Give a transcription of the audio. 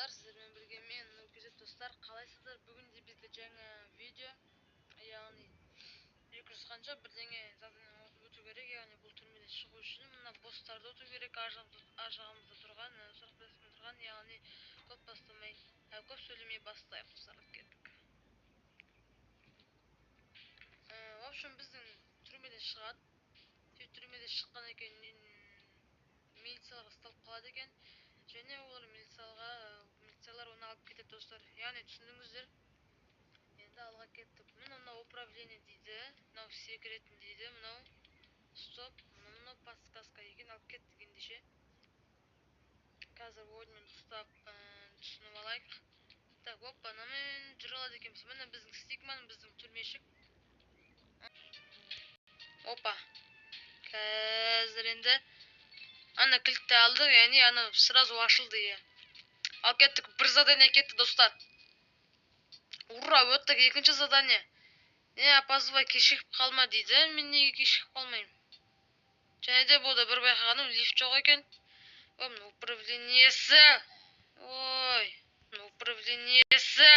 Достар, сіздермен бірге мен, Нұркезет. Достар, қалайсыздар? Бүгін де бізде жаңа видео, яғни 200 қанша бірдеңе задание өту керек, яғни бұл түрмеден шығу үшін мына босстарды өту керек, ар жағымызда тұрған, сұрақ белгісімен тұрған. Яғни көп бастамай, көп сөйлемей бастайық, достар, кеттік. В общем, біздің түрмеден шығады. Сөйтіп түрмеден шыққаннан кейін милицияларға ұсталып қалады екен және олар милициялар оны алып кетеді, достар. Яғни түсіндіңіздер. Енді алға кеттік. Міне, мынау управление дейді, мынау секіретін дейді, мынау стоп, мынау подсказка екен. Алып кеттік ендеше. Қазір ойынмен дұрыстап түсініп алайық. Так, опа, мынамен жүре алады екенбіз. Міне, біздің Стикман, біздің түрмешік. Опа, қазір енді ана кілтті алдық, яғни анау сразу ашылды, иә. Ал кеттік, бір задание кетті, достар. Ура, өттік. Екінші задание. Не опаздывай, кешігіп қалма дейді. Мен неге кешігіп қалмаймын? Және де бұл да бір байқағаным, лифт жоқ екен. Ой, мына управлениесі, ой, мына управлениесі.